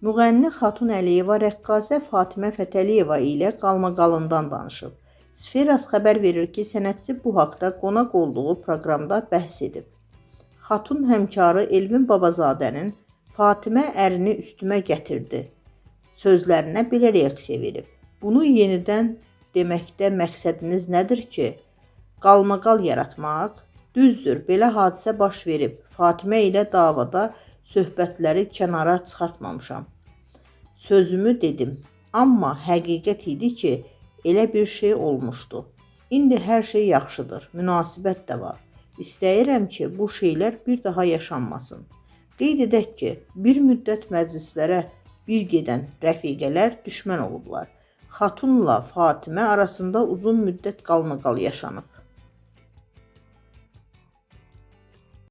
Müğənni Xatun Əliyeva rəqqasə Fatimə Fətəliyeva ilə qalmaqalından danışıb. Sferas xəbər verir ki, sənətçi bu haqda qonaq olduğu proqramda bəhs edib. Xatun həmkarı Elvin Babazadənin "Fatimə ərini üstümə gətirdi" sözlərinə belə reaksiya verib. "Bunu yenidən deməkdə məqsədiniz nədir ki? Qalmaqal yaratmaq? Düzdür, belə hadisə baş verib. Fatimə ilə davada söhbətləri kənara çıxartmamışam. Sözümü dedim. Amma həqiqət idi ki, elə bir şey olmuşdu. İndi hər şey yaxşıdır, münasibət də var. İstəyirəm ki, bu şeylər bir daha yaşanmasın." Qeyd edək ki, bir müddət məclislərə bir gedən rəfiqələr düşmən olublar. Xatunla Fatimə arasında uzun müddət qalmaqal yaşanıb.